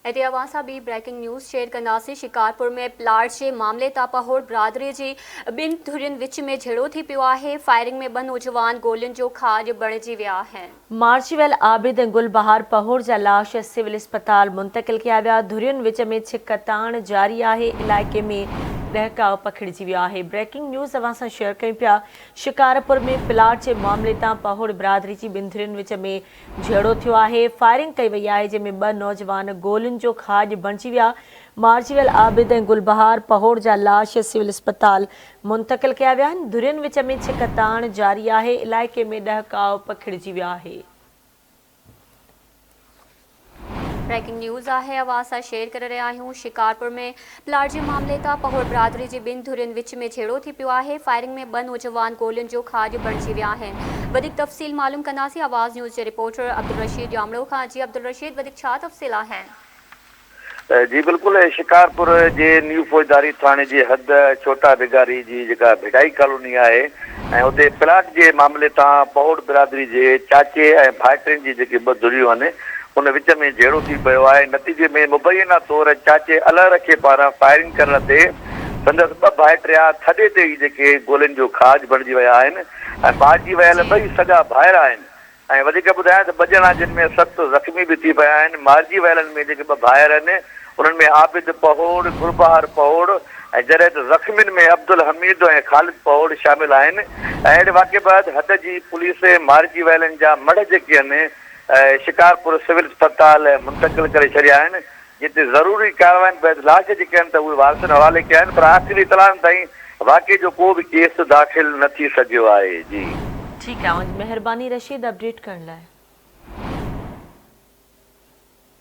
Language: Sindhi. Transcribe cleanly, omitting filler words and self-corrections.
هتي اوهان سان ٻي بريڪنگ نيوز شيئر ڪنداسين، شڪارپور ۾ پلاٽ جي معاملي تان پهوڙ برادري جي ٻن ڌرين وچ ۾ جهيڙو ٿي پيو آهي، فائرنگ ۾ ٻه نوجوان گولين جو کاڄ بڻجي ويا آهن. مارجي ويل عابد ۽ گل بهار پهوڙ جا لاش سول اسپتال منتقل ڪيا ويا، ڌرين وچ ۾ ڇڪ تاڻ جاري آهي، علائقي ۾ ڏهڪاء پکڙجي ويو آهي، بريڪنگ نيوز اوهان سان شيئر ڪيون پيا، شڪارپور ۾ پلاٽ جي معاملي تان پهوڙ برادري جي ٻن ڌرين وچ ۾ جهيڙو ٿيو آهي، فائرنگ ڪئي وئي آهي جنهن ۾ ٻه نوجوان گولين جو کاڄ بڻجي ويا، مارجي ويل عابد ۽ گلبهار پهوڙ جا لاش سول اسپتال منتقل ڪيا ويا آهن، ڌرين وچ ۾ ڇڪ تاڻ جاري آهي، علائقي ۾ ڏهڪاء پکڙجي ويو آهي. بريڪنگ نيوز آهي اوهان سان شيئر ڪري رهيا آهيون شڪارپور ۾ پلاٽ جي معاملي تان پهوڙ برادري جي ٻن ڌرين وچ ۾ جهيڙو ٿي پيو آهي فائرنگ ۾ ٻه نوجوان گولين جو کاڄ بڻجي ويا آهن وڌيڪ تفصيل معلوم ڪنداسين آواز نيوز جي رپورٽر عبدالرشيد ڄامڙو کان جي عبدالرشيد وڌيڪ ڇا تفصيل آهن. جي بلڪل شڪارپور جي نيو فوجداري ٿاڻي جي حد ڇوٽا بگاري جي جيڪا ڀٽائي ڪالوني آهي ۽ اتي پلاٽ جي معاملي تان پهوڙ برادري جي چاچي ۽ ڀائٽين جي جيڪي ٻه ڌريون آهن ان وچ ۾ جهيڙو ٿي پيو آهي نتيجي ۾ مبينا طور چاچي الهه رکي پاران فائرنگ ڪرڻ تي سندس ٻه ڀائٽيا ٿڏي تي ئي جيڪي گولين جو کاڄ بڻجي ويا آهن ۽ مارجي ويل ٻئي سڳا ڀائر آهن. ۽ وڌيڪ ٻڌايائين ته ٻه ڄڻا جن ۾ سخت زخمي به ٿي پيا آهن، مارجي ويلن ۾ جيڪي ٻه ڀائر آهن، انهن ۾ عابد پهوڙ، گلبهار پهوڙ ۽ جڏهن ته زخمين ۾ عبدالحميد ۽ خالد پهوڙ شامل آهن ۽ اهڙي واقعي بعد حد جي پوليس مارجي ويلن جا مڙهه جيڪي آهن شڪارپور سول اسپتال منتقل ڪري ڇڏيا آهن جتي ضروري ڪاررواين بعد لاش جيڪي آهن ته اهي وارثن حوالي ڪيا آهن پر آخري اطلاعن تائين واقعي جو ڪو به ڪيس داخل نه ٿي سگهيو آهي. جي. ٺيڪ آهي اوهان جي مهرباني رشيد اپڊيٽ ڪرڻ لاء.